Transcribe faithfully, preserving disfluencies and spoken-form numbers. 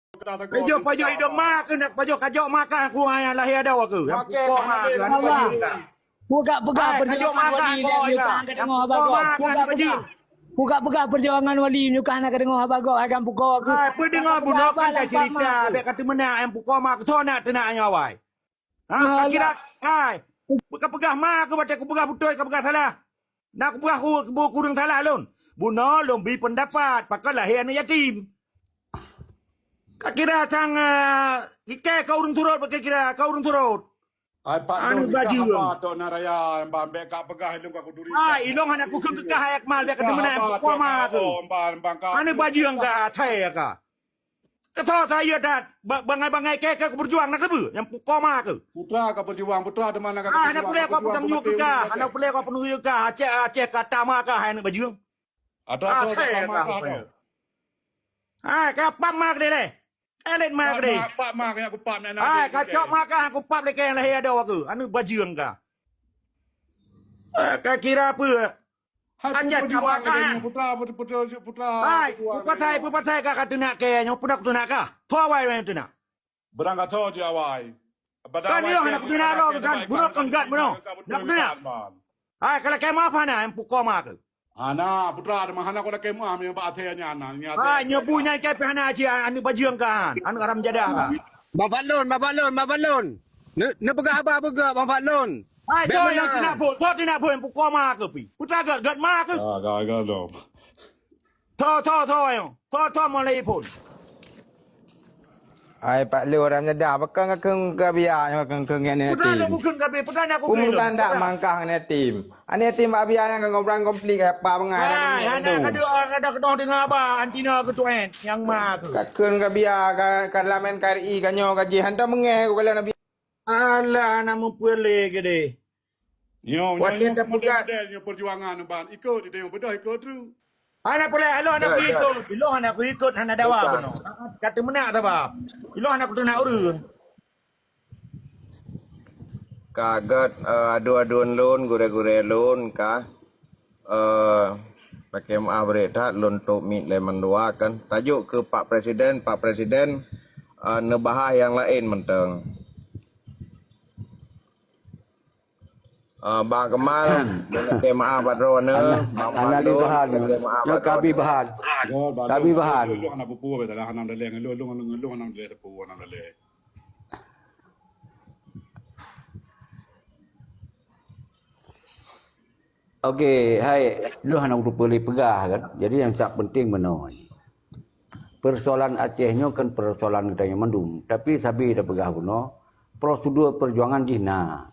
Pajoh-pajoh idong ma keuh, nak pajoh kajok ma kah aku, hai, lahé adoe keuh. Nyang pukok ma keuh, aneuk bajeueng kah. Peugah-peugah perjuangan Wali lé nyoe kah ka deungoe haba gob. Peugah-peugah. Peugah-peugah perjuangan Wali nyoe kah na ka deungoe haba gob, hai, nyang pukok keuh. Hai, peudeungoe bunoe kan cerita, bèk ka teumeunak nyang pukok ma keuh, tho nak teunak nyoe awai. Ha, ka kira, hai. Peugah-peugah ma keuh, watèe kupeugah beutôi, kapeugah salah. Na kupeugah ku, ku, kureueng salah lôn. Bunoe lôn bri peundapat, pakon lahé aneuk yatim. Ka kira sang, eh, ikei ka ureueng surot, bak kira ka ureueng surot. Ai, Pak Aneuk Don, nikah bajeueng. Apa, Tok Naraya, nyang ban bèk ka peugah ilong ka kuduri. Ah, ilong hana kukheun keu kah, hai Akmal, bèk ka teumeunak, pukok ma keuh. Aneuk bajeueng ka, athai ka. Keutho saya that, ba-, bangai-bangai kèe-kèe kupeurjuang na keubeue, nyang pukok ma keuh. Putra ka berjuang, putra di mana ka berjuang, hana peureulèe kau peutanggung jaweueb keu kah, hana peureulèe kau peutanggung jaweueb kah, Aceh, Aceh ka ta ma kah, hai aneuk bajeueng. Ada tu, ada ma kah tu. Hai, ka pap ma keudeh lé. Elit ma keudeh. Pap ma, pap ma kah, aku pap na. Hai, ka cok ma kah, aku pap lé kèe nyang lahé adoe keuh, aneuk bajeueng kah. Eh, ka kira peue? Hai, Aceh putra, putra, putra, putra. Hai, putra, pupatai, pupatai ka, ka teunak kèe nyoe, peue na kuteunak kah? Tho awai nyang teunak. Beurangkasoe cit awai. Kan ilong hana kuteunak droe kan? Bunoe keunggat bunoe. Nak kuteunak. Hai, ka lakèe maaf hana, nyang pukok ma keuh. Hana, putra, hana kau lakèe maaf, nyang bak athai nyan, nyan. Hai, nyoe bu nyan kèe pih hana cit, aneuk bajeueng kan? Aneuk haram jadah kan? Bang Fadlon, Bang Fadlon, Bang Fadlon. Neu-, neupeugah haba beugöt, Bang Fadlon. Hai, bèk tho nyang teunak phôn, tho teunak phôn, pukok ma keuh pih. Putra gèt, gèt ma keuh. Ah, gagal dong. Tho, tho, tho, ayo. Tho, tho, mulai phôn. Hai, Pak Lôn, ram nyadah, pakon kakheun ka biya nyoe, kakheun ngon aneuk yatim. Putra lôn bukheun ka biya, putra nak kukheun. Umur tandak mangkah aneuk yatim. Aneuk yatim bak biya nyang ka ngobrol konflik, apa beungai. Hai, hana kadeuh, kadeuh keudong deungon haba, anti na keutuan, nyang ma keuh. Kakheun ka biya, ka, ka dalam N K R I, ka nyoe, ka jih, hantom meungèh, ku kalon Nabi. Alah, na meupeulé keudeh. Nyoe, nyoe, watèe nyoe, tapeugah model-model nyoe perjuangan ban. Ikot, tanyoe beudôh ikot tu. Hana peureulèe, ilong hana kuikot. Ilong hana kuikot, hana dawa bunoe. Ka teumeunak sabab. Ilong hana kuteunak ureueng. Ka gèt, eh, adu-aduan lôn, gurèe-gurèe lôn ka. Eh, lakèe meu'ah brek that lôn tôp mic lé mandua kan. Tajok keu Pak Presiden, Pak Presiden, eh, neubahas nyang laén mantong. Eh, Bang Kemal, lakèe meu'ah bak droeneuh, Bang Fadlon, lakèe meu'ah bak droeneuh. Kabi bahan. Kabi bahan. Lôn hana peue-peue, hana daleh, lôn, lôn, lôn hana daleh, hana daleh. Oke, hai, lôn hana kuteupeu lé peugah kan. Jadi nyang sak penting meunoe. Persoalan Aceh nyoe kan persoalan geutanyoe mandum, tapi sabe tapeugah bunoe, prosedur perjuangan jih na.